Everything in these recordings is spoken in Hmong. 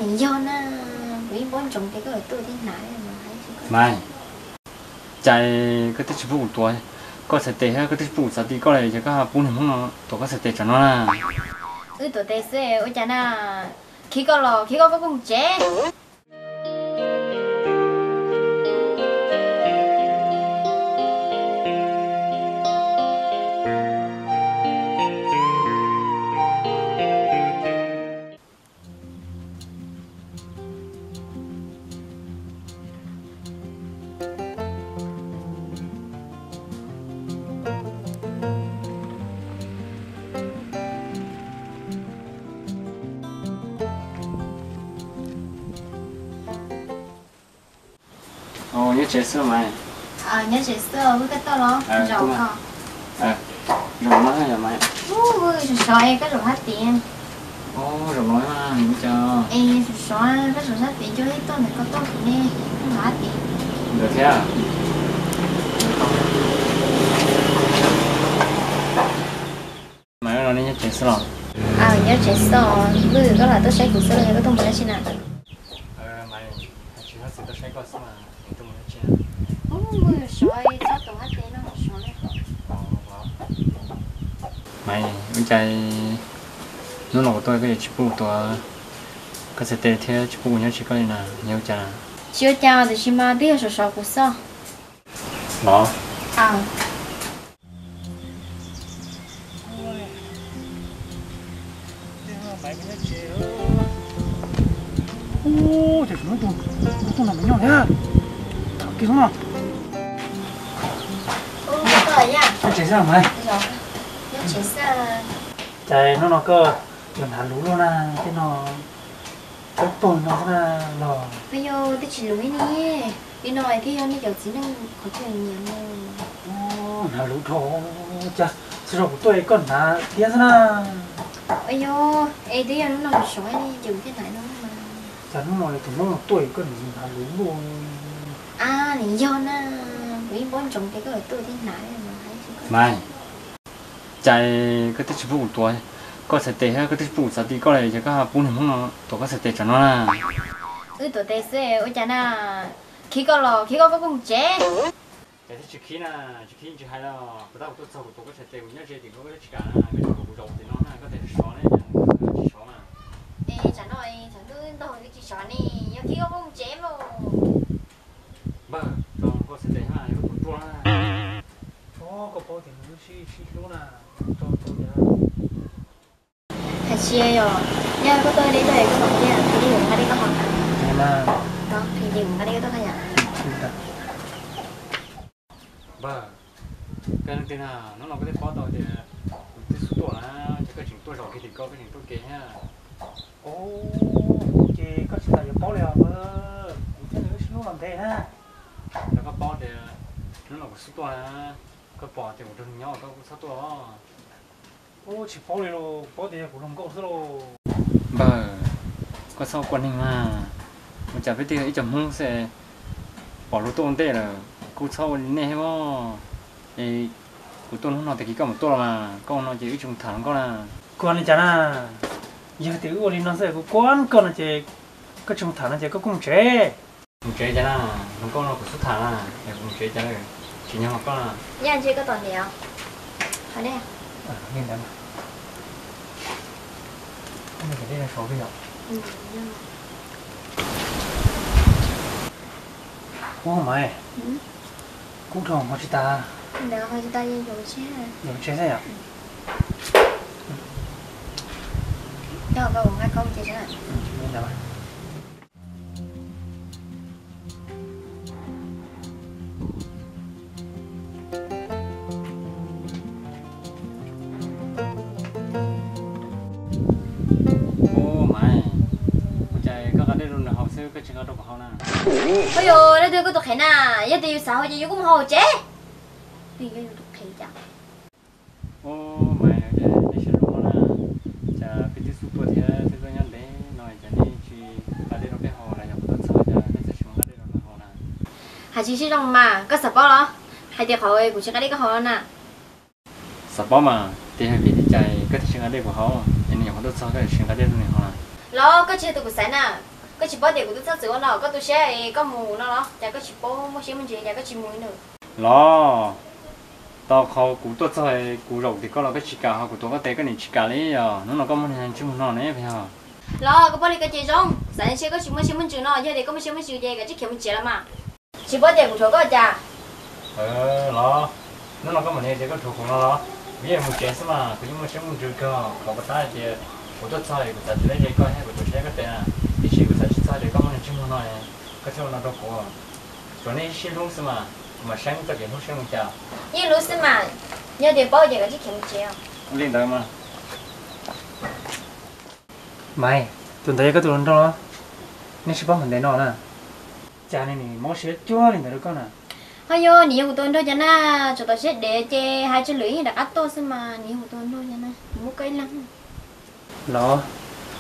Yog na, kuv yeej paub ntsoov tias koj yuav tuaj thiab hnav. Maiv, cas koj twb tsis pub kuv tuav koj txhais tes thiab koj twb tsis pub kuv txav ti koj li, ces koj pub niag Hmoob no tuav koj txhais tes tsam no na? Wb tuav tes xwb ua cas na? Khib koj los khib koj, koj kuj mus tsev. Nyob tsev xwb Maiv. Nyob tsev xwb, wb koj tuaj los zaum no. Zaum no yog Maiv. Sov sov es koj zaum hab tias. Zaum no cas. Es sov sov koj zaum hab tias, coj ib tuaj ntawm koj tuaj kuv ne, koj zaum hab tias. Ntawd thiab. Maiv, no nej nyob tsev xwb los? Nyob tsev xwb, wb koj lam tuaj saib kuv xwb los yog koj tuaj mus dab tsi na? Tsis, tsis tuaj saib koj xwb mas, tuaj mus dab tsi na? Sov txhob tuav hab tes no sov li. Maiv, ua cas hnub no kuv tuaj koj yuav tsis pub tuav koj txhais tes thiab tsis pub kuv nyob tsev koj li na, yog ua cas? Tsis ua cas, tiam sis mas twb yog sov sov kuv xwb. Los. Ub, cas tsum muaj ib tug tuaj nrog Maiv nyob thiab. Kiag xwb no. Nyob tsev xwb Maiv. Cas hnub no koj yuav hnav luv luaj na, tej no koj tuag no xwb na los? Yog twb tsis luv li ne, li no thiaj yog nej cov txiv neej qhov twg nyiam mus. Hnav luv dhau, cas txhua zaus kuv tuaj koj hnav tiab xwb na. Yog, es twb yog hnub no sov ces kuv thiaj hnav no mas. Cas hnub no tus Hmoob no tuaj koj nim hnav luv luaj. A, nim yog na, kuv yeej paub ntsoov tias koj yuav tuaj thiab hnav. Maiv, cas koj twb tsis pub kuv tuav koj txhais tes thiab koj twb tsis pub kuv txav ti koj li, ces koj pub niag Hmoob no tuav koj txhais tes tsam no na? Wb tuav tes xwb ua cas na? Khib koj los khib koj, koj kuj mus tsev. Cas thiaj tsis khib na, tsis khib tsis hais los, puas tab kuv tuaj txog kuv tuav koj txhais tes kuv nyob ze tim koj twb tsis kam na, koj tsis pub kuv zaum tim no na, koj tias sov ne, tsis sov mas. Es tsam no tsam ntuj ntog twb tsis sov ne, yog khib koj kuj mus tsev mus. Npawg, rau koj txhais tes thiab mas, yog koj tus ruaj na. Koj paub tias nws lub sib sib hlub na, rau rau tias. Hais tsis yog, yog koj tuaj li tuaj es koj mam tias, qhia li kuv nqa dej koj haus. Qhia li kuv nqa dej koj tuaj haus yom. Npawg, koj leej twg na, hnub no koj twb paub tau tias kuv twb xub tuaj na, ces koj tseem tuaj zaum kiag tim ko, koj tseem tuaj ke thiab. Ces koj tsis tas yuav paub li os, kuv thiab nws wb sib hlub los ntev na. Rau koj paub tias hnub no kuv xub tuaj na, koj pom tias kuv nrog nws nyob koj kuj txhob tuaj os. Ub, tsis paub li los, kuv paub tias yog kuv hluas nkauj xwb lauj. Npawg, koj txhob ua neeg mas, ua cas peb twb yog ib co Hmoob xwb, pom luag tuaj ua ntej lawm kuj txhob ua li nej thiab os. Es kuv tuaj hnub no tag kis koj mam tuaj los mas, koj ua no ces wb tsis mus tham hluas nkauj na. Kuv ua li cas na, yog tias wb ua li no xwb kuv kuab koj no ces, koj tsis mus tham no ces koj kuj mus tsev. Mus tsev cas na, hluas nkauj no kuv xub tham na, es kuv mus tsev cas lawm, tsis nyob hauv koj na. Yaj ntshe koj tom ntiav. Qhov dej. Li ntawd mas. Koj mus tsev dej no saud yom. Ub Maiv, kub dhau ho tsis tas. Yuav tsev xwb yom. Li ntawd mas. Ub Maiv, ua cas koj nqa dej rau nws haus xwb koj tsis nqa rau kuv haus na? Ua yog leej twg koj tus qhev na, yog tias yus xav haus ces yus kuj mus haus tsev. Twb yog yus tus qhev cas. Ub Maiv, cas nej siab zoo no na, cas peb twb xub tuaj thiab twb tuaj nyob ntev no cas nej tsis nqa dej rau peb haus los yog kuv tuaj txog cas nej txawm tsis nqa dej rau nws haus na? Hais tsis sib zoo mas koj xav paub los, hais tias qhov kuv tsis nqa dej koj haus na. Xav paub mas, tias yog vim li cas koj thiaj tsis nqa dej kuv haus, es nws nyuam qhuav tuaj txog koj tsis nqa dej rau nws haus na? Los koj tsis yog tus kuv xaiv na. Koj tsis paub tias kuv twb txhob txwm ua no koj tu siab es koj mus no los cas koj tsis paub muaj siab muaj ntsws cas koj tsis mus li na? Los, tau qhov kuv tuaj txog kuv zaum tim koj los koj tsis kam, ho kuv tuav koj tes koj niam tsis kam li os. Hnub no koj muaj neeg ntsej muag no ne puas yog? Los koj paub li ko ces zoo, xav ntshe koj tsis muaj siab muaj ntsws no, yog tias koj muaj siab muaj ntsws ces koj tsis khiav mus tsev los mas. Tsis paub tias kuv dhuav koj cas? Los, hnub no koj mam li tias koj dhuav kuv no los? Kuv yeej mus tsev xwb mas, kuv yeej muaj siab muaj ntsws kawg, qhov puas tab hais tias kuv tuaj txog es kuv xav tsis tau ze koj thiab kuv tuav siab koj tes na, tiam sis kuv xav tsis txog tias koj muaj neeg ntsej muag no, koj thiaj ua no rau kuv. Tsuas nej sib hlub xwb mas, kuv mam saib txoj kev hlub seb mus cas. Yeej hlub xwb mas, yog tias paub ces koj tsis khiav mus tsev. Ua li ntawd mas. Maiv, tus ntawd yog koj tus hluas nraug los? Nej sib paub thaum ntev no na, cas nws mob siab cuag li ntawd rau koj na? Ho yog nws yog kuv tus hluas nraug cas na, tsam tau siab dev ces hais tseg lwm yeej rov qab tuaj xwb mas, nws yog kuv tus hluas nraug cas na, kuv muaj koj ib leeg. Los,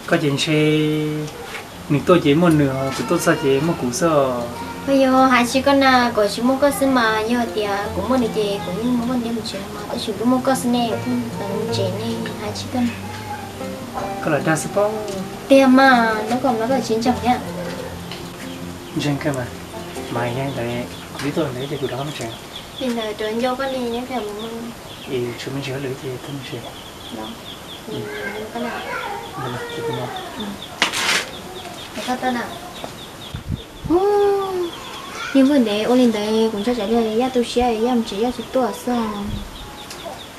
koj ces ntshe nws tuaj ces muaj nws, kuv tuaj txog ces muaj kuv xwb. Ho yog hais tsis koj na, kom tsis muaj koj xwb mas, yog tias kuv muaj nws ces kuv yeej muaj koj ntiab mus tsev mas, tab sis kuv twb muaj koj xwb ne, kuv thiaj tau mus tsev ne, hais tsis koj na. Koj lam dag xwb pob. Tiag mas, hnub koj mus no koj tsis ntseeg thiab. Ntseeg kawg mas, mas yog ntawd kuv twb tuaj ntawd ces kuv rov qab mus tsev. Li ntawd rau nco koj li neb pheej mus mus. Es tshuav me ntsis hauj lwm ces koj mus tsev. Niag hwj ntev ua li ntawd kuv ntshai tsam li Yaj tu siab Yaj mus tsev Yaj tsis tuaj xwb.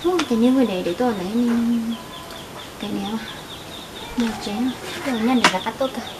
Ces niag hwj ntev tuaj ntawd ne, mus tsev, tuaj nyaj ntev rov qab tuaj kawg.